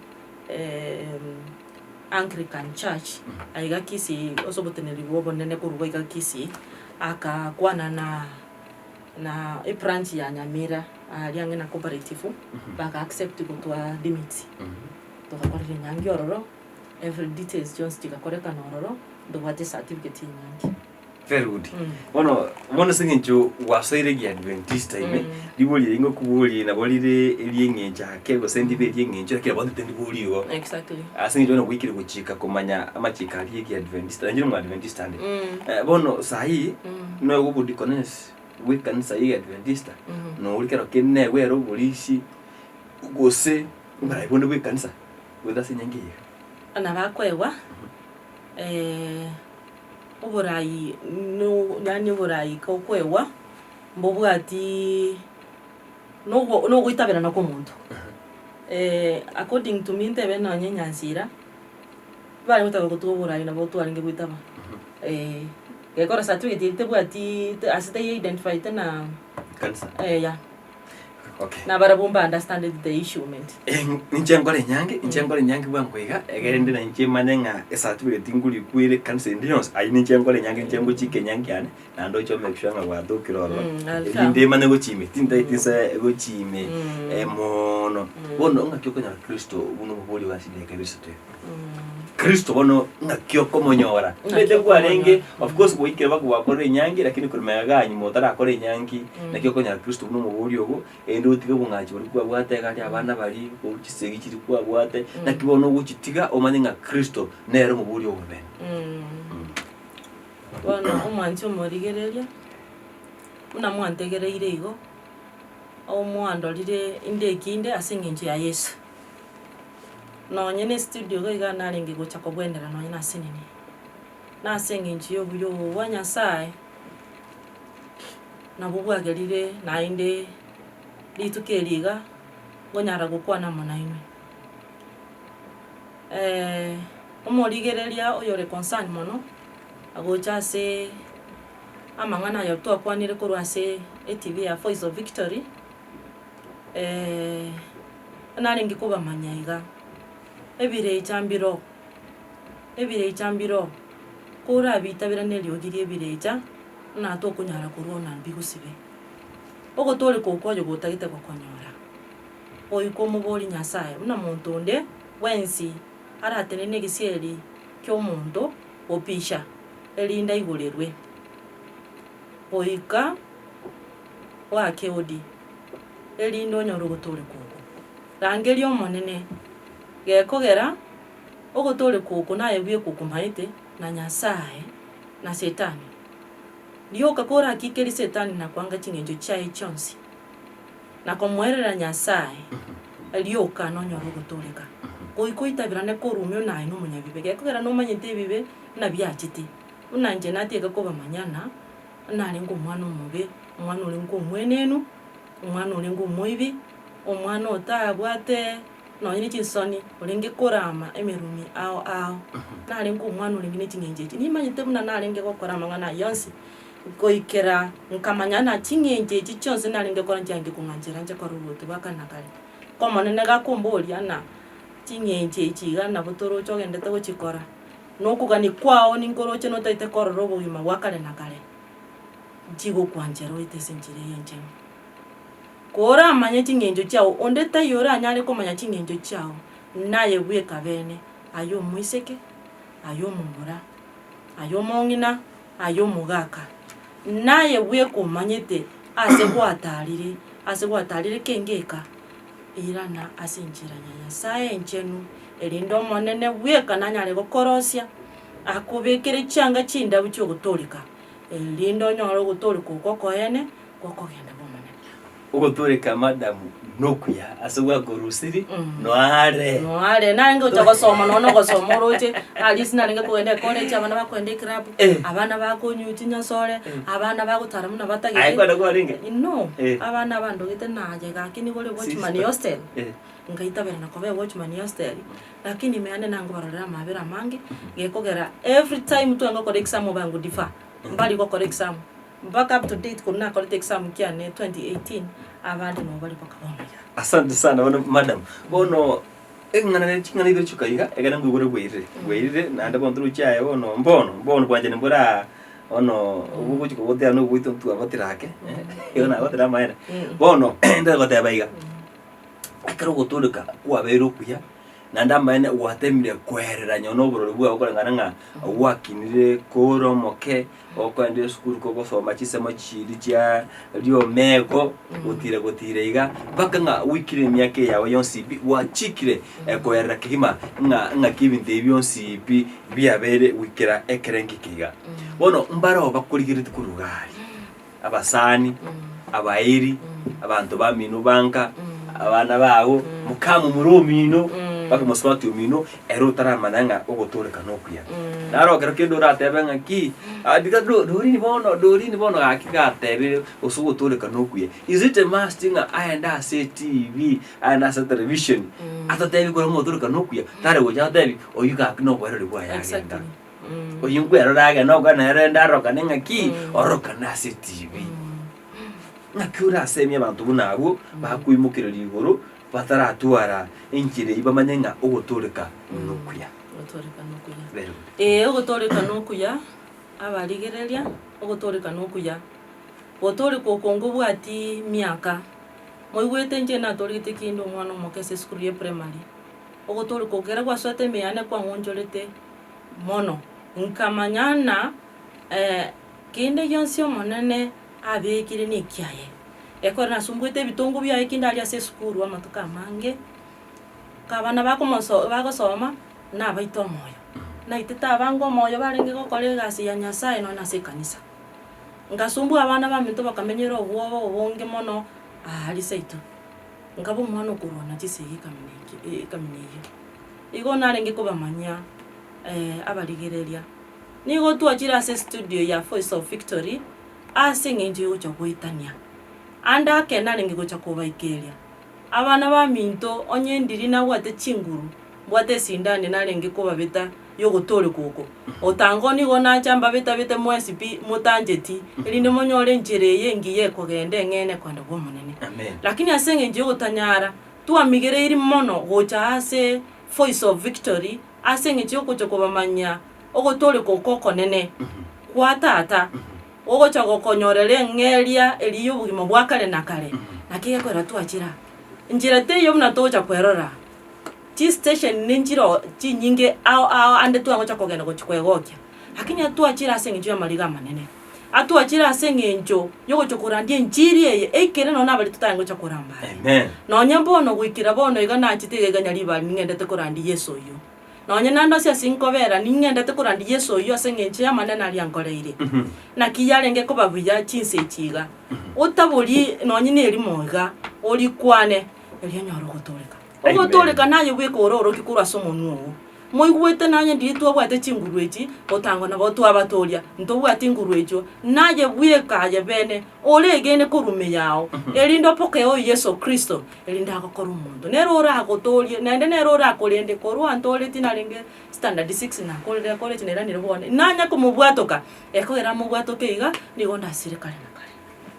Anglican Church, aiga Kisii ase oboteneneri bwa obonene korwa iga Kisii, akakwana na na ebranch ya Nyamira aria ang'e na Cooperative, baka accept gotwa limits. Togakorera enyangi ororo, every details chionsi chigakorekana ororo, ntobwate ecertificate ya enyangi. Very good. Bono bono ase eng'encho gwasoire egiadventista ime, ribori eri ngokoborie nabo rire erieng'encho ake gose ndibe erieng'encho lakini nabo ntete ndiborie igo. Exactly. Ase eng'encho bono gwaikire gochika komanya amachiko aria egiadventista, nainche nomoadventista ande. Bono saii, noe obodeaconess bwa ekanisa ya egiadventista, nori kero kende negwere oborisia, gose oborai bonde bwa ekanisa, goeta ase enyangi eye iga. Nabakoegwa. Oborai no yaani oborai kokoegwa mbobwatiii nogo nogoitaberana kwa omonto. According to me ntebe nonye nyansira, bare gotaka gotoa oborai nabo twarenge goitaba gekora certificate eria tebwatiii ase taiyo identified na Kanisa. yeah. Okay. Nabarabwo mba understandeti the issue ment. Eh, ninche nkore enyangi, inche nkore enyangi bwango iga, egere inde na inche manye ng'a ecertificate ngorikwa ere ekanisa ende yonsi, ayio ninche nkore enyangi ninche ngochika enyangi yane, naende oche o make sure ng'a gwatokire ororo, Mm, I'll erinde come. manye gochia ime, tintageti nse gochia ime Mm. mono. Mm. Bono ng'aki okonyora kristo buna omobori bwa chidakika ibere isato iga? Kristo bono ng'aki okomonyora? Ng'aki Omanyete kwarenge, okomonyora. of course gwaikire mpaka gwakorire enyangi lakini korwa magega igaa nyuma otarakora enyangi, naki okonyora Kristo buna omobori ogo, erinde otige obong'achi boria kwabwate iga aria abana baria, korwa chisegi chiria kwabwate, naki bono ogochitiga omanye ng'a Kristo nere omobori ogo bene. Bono omwanche omorigereria, buna mwantegereire igo, omwandorire inde ekinde ase eng'encho ya Yeso. Nonye ne studio iga iga narenge gocha kobwenera nonye nase nini, nase eng'encho ya obuya obo bwa Nyasaye, nabwo bwagerire naende rituko eri iga, nkonyara gokwana amo nainwe. Omorigereria oyore concerned mono, agocha ase amang'ana aya twakwanire korwa ase etv ya Voice of Victory. Narenge kobamanya iga, ebirecha mbiroo, ebirecha mbiroo, korabitabera neriogi ri'ebirecha, buna tokonyara korwa ona mbigosibe. Ogotooreka okwo oyo gotagete gokonyora, goika omoborie Nyasaye buna monto onde bwensi aratenene egesieri ki'omonto gopisha, erinde aigorerwe. Goika oake odi, erinde onyore ogotooreka okwo. Rangeria Omonene, gekogera ogotooreka okwo naye bweka okomaete, na Nyasae, na Setani. Rioka korakikerie Setani na koanga ching'encho chiaye chionsi, na komoerera Nyasae, rioka nonyore ogotooreka. Goika oitaberane korwa ime buna aye nomonyabibe, gekogera nomanyete ebibe buna biachete, buna inche natieka kobamanya ng'a narenge omwana omobe, omwana orenge omwenenu, omwana orenge omoibi, omwana otabwate nonye ne chinsoni, orenge korama emerumi ao ao, narenge omwana orenge ne ching'encho echi. Nimanyete buna narenge gokora amang'ana ayio onsi, goikera nkamanya ng'a ching'encho echi chionsi narenge gokora nchiarenge kong'anchera nche korora obotu bwa kare na kare. Ko omonene gakomboria ng'a ching'encho echi iga nabo toroche ogendete gochikora, na okogania kwao ninkoroche notagete korora obogima bwa kare na kare, nchigokwanchera oete ase enchera eye enchenu. Koramanye ching'encho chiao, onde taiyo oranyare komanya ching'encho chiao, naye bweka bene, aye omoiseke, aye omomura. Aye omong'ina, aye omogaka, naye bweka omanyete ase gwatarire, ase gwatarire kengeka, irana ase enchera ya Nyasae enchenu, erinde Omonene bweka nanyare gokorosia, akobekere chianga chindabu chi'ogotooreka, erinde onyore ogotooreka okwo okoene gokogenda bw'Omonene. Ogotooreka madam nokuya ase gwakorusiri noare. Noare narenge gocha gosoma nonya ogosoma oroche at least narenge kogenda ecollege abana bakogenda eclub abana bakonywa chinyasore abana bagotara buna Aye batagete kwenda kwarenge? No Eh. abana abandogete naye gaki nigo ore watchman Sister. hostel Eh. ngaitabera na koba ewatchman hostel lakini ime yane nangobarorera amabera amange gekogera every time twanga gokora exam obango defer mbari gokora exam. Mpaka up to date korwa nakorete exam kiane 2018 abande nabo bare mpaka bono iga. Asante sana bono madam. Bono eng'ana ne ching'ana ibere chioka iga ekero nkoigure bwairire bwairire naende bono torochi aye bono mbono mbono bwanchani mboraa bono ogochi kogotera na ogoitwa ntwabotera ake igo nagotera amaene. Bono ndare goteba iga, ekero ogotoreka kwabeire okuya. Naende amaene gwatemire koerera nonye na oborori bwao koreng'ana ng'a gwakinire kore omoke, okoenda esukuru kogosoma chinsemo chiria chia riomego, gotira gotira iga, mpaka ng'a goikire emiaka eye yao yonsi pi, gwachikire koerera kegima ng'a ng'aki ebinto ebi bionsi pi biabeire goikera ekerengo eke iga. Bono mbaroo bakorigeretie korwa iga aria, abasani, abairi, abanto bamino banka, abana bago, mokamomura omino, mpaka mosubati omino, ere otaramanya ng'a ogotooreka nokuya. Naro ekero kende oratebe ng'a ki, ah ndiga do Doreen bono, Doreen bono gaki gatebire gose ogotooreka nokuya. Is it a must ng'a aende ase etibi, aende ase television, atotebi korwa ng'a ogotooreka nokuya, tare gocha agotebi oyio gaki noboereri bwaye agenda. Exactly. Oyio nkwerora age nokwane nere rende arorokane ng'aki, ororokane ase etibi. Ng'aki orasemie abanto buna abwo, bakoimokereria igoro, bataratwara enchera eyio bamanye ng'a ogotooreka nokuya. Ogotooreka nokuya. Very good. Ee, ogotooreka nokuya, abarigereria, ogotooreka nokuya. Gotooreka oko nkobwati miaka, moigwete inche natoregete kinde omwana omoke ase esukuru ya eprimary, ogotooreka oko ekero gwasoete ime yane kwang'onchorete mono, nkamanya ng'a kende gionsi Omonene abekire nekiaye. Ekero nasumbuete ebitongo biaye kinde aria ase esukuru amatuko amange, ka abana bakomoso bagosoma, nabaite omoyo. Naitete abange omoyo barenge gokora egasi ya Nyasaye nonya ase ekanisa. Nkasumbua abana baminto bakamenyera obwoba obonge mono aaria seito. Nkaba omwana okorwana chisegi ekamina eke ekamina eyio. Igo narenge kobamanyia abarigereria. Nigo twachire ase estudio ya Voice of Victory ase eng'encho yogocha goetania. Ande ake narenge gocha kobaikeria. Abana baminto onye ndiri nabwate chinguru, mbwate esindani narenge kobabeta yogotooreka oko. Otango nigo nacha mbabetabete mwensi pi motancheti, erinde monyore enchera eye engiya ekogenda eng'ene kogenda bw'Omonene. Amen. Lakini ase eng'encho yogotanyara, Twamigereiri mono gocha ase Voice of Victory ase eng'encho y'ogocha kobamanyia ogotooreka oko okonene kwa Tata, ogocha gokonyorera eng'eria eria y'obogima bwa kare na kare. Naki gekorera twachire aa. Nchera teiyo buna togocha kwerora, chistation ninchire chinyinge ao ao ande twagocha kogenda gochia kwegokia, lakini twachire ase eng'encho y'amariga amanene. Atwachire ase eng'encho y'ogocha korandia enchiri eye eikere nonya nabaria totari gocha koramba aria. Amen. Nonya bono goikera bono iga nachete iga iga nyaribari ning'endete korandia Yeso oyio. Nonya naende ase ase nkobera ning'endete korandia Yeso oyio ase eng'encho y'amanene aria ankoreire. Naki yarenge koba buya chinsa echi iga, otaborie nonye na erimo iga, orikwane, erio onyore ogotooreka. Amen. Ogotooreka naye bweka ororokie korwa ase omonwa oo. Moigwete naye ndiria twabwate chinguru echi, gotangwa nabo twabatoria, ntobwati nguru echio, naye bweka aye bene, oregene korwa ime yao, erinde opokee oyo Yeso Kristo, erinde agokore omonto. Nere oragotoorie, naende nere orakorende, korwa antooreti narenge standard six nakorire college nairanire bono, nanya komobwatoka, ekogera amobwatoke iga, nigo ndasire kare na kare.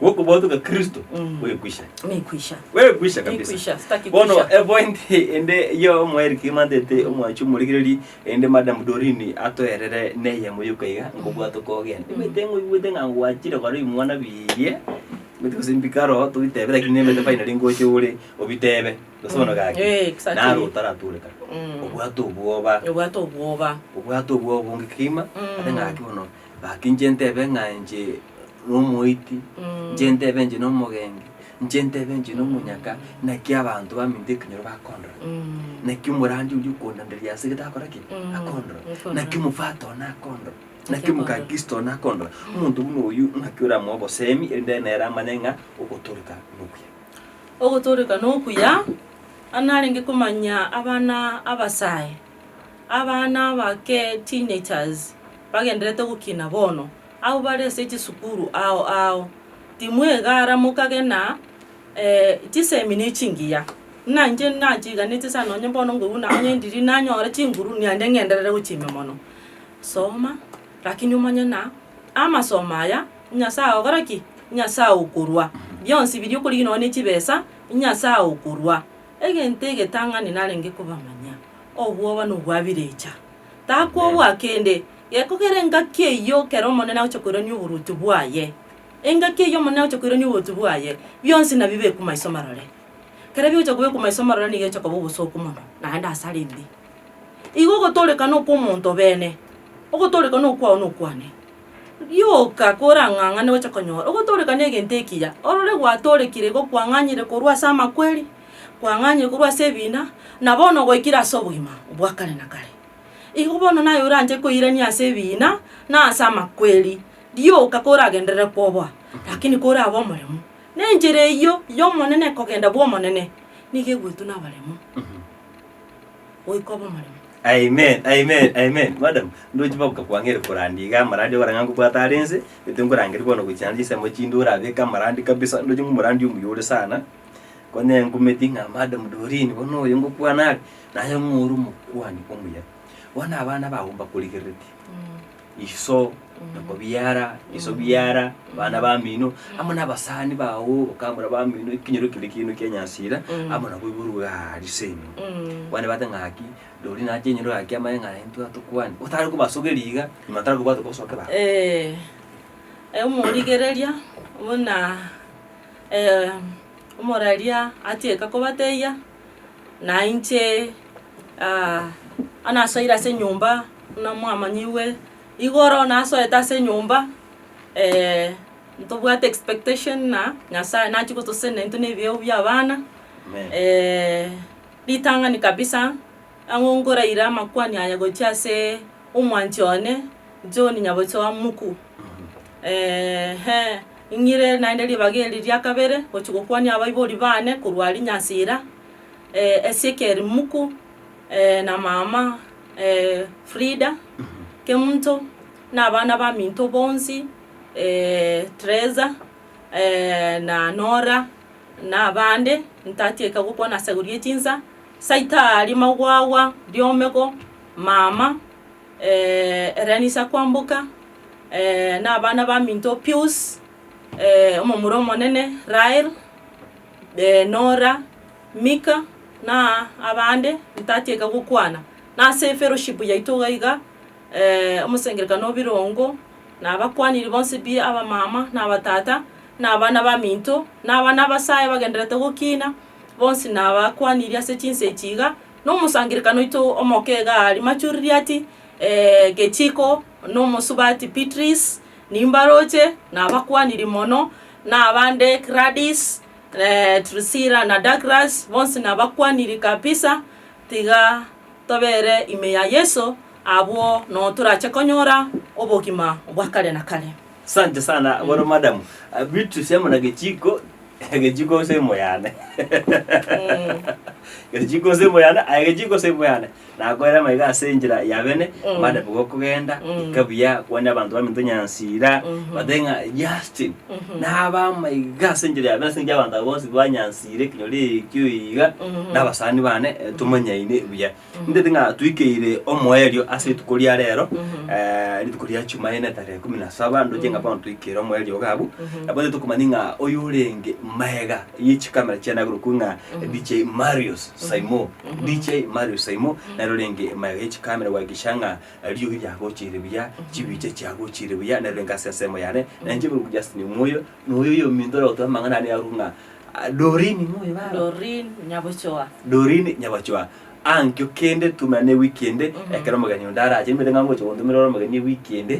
Gokobwatoka Kristo, gwekwisha. Nikwisha. Gwekwisha kabisa. Nikwisha, sitaki Bono kwisha. epoint ende y'omoeri kimantete omwanchi omorigereri ende Madam Doreen atoerere neyemo yoka iga nkobwatoka ogende. Omanyete ng'a oigwete ng'a ngwachire kore ebimwana biria, omanyete gose mbikaro tobitebe lakini nemanyete finally ngoche ore obitebe. Gose bono gaki, Eh, exactly. naro otaratorekana, Mm. obwate obwoba, Obwate obwoba. Obwate obwoba obonge kegima, ate ng'a gaki bono, gaki inche ntebe ng'a inche nomoiti, inche ntebe inche nomogengi, inche ntebe inche nomonyaka, naki abanto baminto ekenyoro bakondora, naki omorandi oria okondanderia ase egete akora ki? Akondora, naki omofata one akondora, naki omokakristo one akondora. Omonto buna oyio ng'aki oramoe obosemi erinde nere amanye ng'a ogotoreka nokuya. Ogotoreka nokuya, narenge komanya abana abasae. Abana abake, teenagers, bagendererete gokina bono, abwo bare ase chisukuru ao ao, timwegara mokage na chisemi ne chingiya. Buna inche nachiganeti sana nonye bono nkoigwa buna onye ndiri nanyora chinguru naende ng'enderere gochimia mono. Soma, lakini omanye ng'a amasomo aya, Nyasaye ogokora ki? Nyasaye okorwa. Bionsi biria okorigia nonye ne chibesa, Nyasaye okorwa. Egento egetang'ani narenge kobamanya, obwoba nobwabirecha. Takwoboa kende, gekogera engaki eyio ekero Omonene agocha koirania oboruoti bwaye, engaki eyio Omonene agocha koirania oboruoti bwaye, bionsi nabibekwe maiso marore. Ekero bigocha kobekwa maiso marore nigo egocha koba obosooku mono, naende asare embe. Igo ogotooreka nokwa omonto bene, ogotooreka nokwao nokwane. Rioka korang'ang'ane gocha konyora ogotooreka negento ekiya, orore gwatoorekire igo kwang'anyire korwa ase amakweri, kwang'anyire korwa ase ebina, na bono gwaikire ase obogima bwa kare na kare. Igo bono naye oranche koirania ase ebina, na ase amakweri, rioka koragenderere kwoboa, lakini korabe omoremu, na enchera eyio y'Omonene ekogenda bw'Omonene, nigo egwetwe nabaremu, goika obe omoremu. Amen, amen, amen. Madam, ndoche bagoka kwang'eire korandia iga amarandi okora ng'a nkobwate are inse, gete nkorangeria bono gochia naende chinsemo chinde orabeke amarandi kabisa, ndoche ng'a omorandi omuya ore sana, konye nkumeti ng'a madam Doreen bono oyo ngokwana are, naye ng'o ore omokwani omuya. Bono abana bago mbakorigereretie, iso, nyoko biara, iso biara, abana bamino, amo na abasani bago, bakamura bamino, ekenyoro keria kiaino kia Nyasira, amo nabo iborwe aria seino. Bono ebate ng'aki, Doreen nache enyoro gaki amanye ng'a intwe atokwane, otare kobasogeria iga, nyuma tare kobwata kosoke baba. Omorigereria buna omoraria atieka kobatebia, na inche nasoire ase enyomba buna mwamanyigwe, igoro nasoete ase enyomba ntobwate expectation ng'a Nyasaye nachie gotosesenia intwe na ebiegwa bia abana, ritang'ani kabisa, ang'o nkoraire amakwani aya gochia ase omwanchi one John Nyabochoa Muku, eeh ing'ire naende ribaga eri ria kabere gochia gokwania abaibori bane korwa aria Nyasira, Ezekiel Muku, na mama Frida Kemunto, na abana baminto bonsi, Teresa, na Nora, na abande, ntatieka gokwana ase igoro ye chinsa, Saitari Magwagwa, Riomego, mama, Erenisa Kwamboka, na abana baminto Pius, omomura omonene Rael, Nora, Mika, na abande, ntatieka gokwana. Na ase efellowship yaito iga iga, omosengerekano o birongo, nabakwaniri bonsi pi abamama na abatata, na abana baminto, na abana abasae bagendererete gokina, bonsi nabakwanirie ase chinsa echi iga, na omosangererekano oito omoke iga aria Machuririati, Gechiko, na omosubati Beatrice, nimbaroche, nabakwanirie mono, na abande Gladys, Drusilla na Douglas, bonsi nabakwanirie kabisa, tiga tobere ime ya Yeso, abwo noo torache konyora obogima bwa kare na kare. Asante sana bono madam. Beatrice amo na Gechiko, Gechiko ase emo yane. Gechiko ase emo yane, aye Gechiko ase emo yane. Nakoeire amaiga ase enchera ya bene, madam igo okogenda, ika buya, kwania abanto baminto Nyansira, batebe ng'a Justin, nabe amaiga ase enchera ya bene ase eng'encho abanto aba bonsi ba Nyansira ekenyoro ekio iga, na abasani bane tomanyaine buya. Ntete ng'a twikeire omoerio ase rituko ria rero, rituko ria Jumaine tarehe kumi na saba, ndoche ng'a bono twikeire omoerio iga abwo, nabo tokomanya ng'a oyorenge magega ye chikamera chiane akorokwa ng'a DJ Marius Saimo, DJ Marius Saimo, nere orenge magega ye chikamera gohakikisha ng'a riogi riagochire buya, chibicha chiagochire buya, nere orenge ase ensemo yane, na inche korokwa Justin Omoyo, na oyo oyominto ore gotoa amang'ana ane akorokwa ng'a Doreen ng'o oyo baba? Doreen Nyabochoa. Doreen Nyabochoa. Ankio kende tumerane ewiki ende, ekero omogeni onde arache, nimanyete ng'a ngocha gontomera ore omogeni ewiki ende,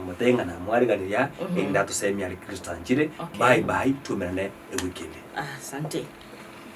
motebie ng'a namwariganirie aa, erinde atosemie are Kristo anchire. Okay. Bye bye, tumerane ewiki ende. Asante.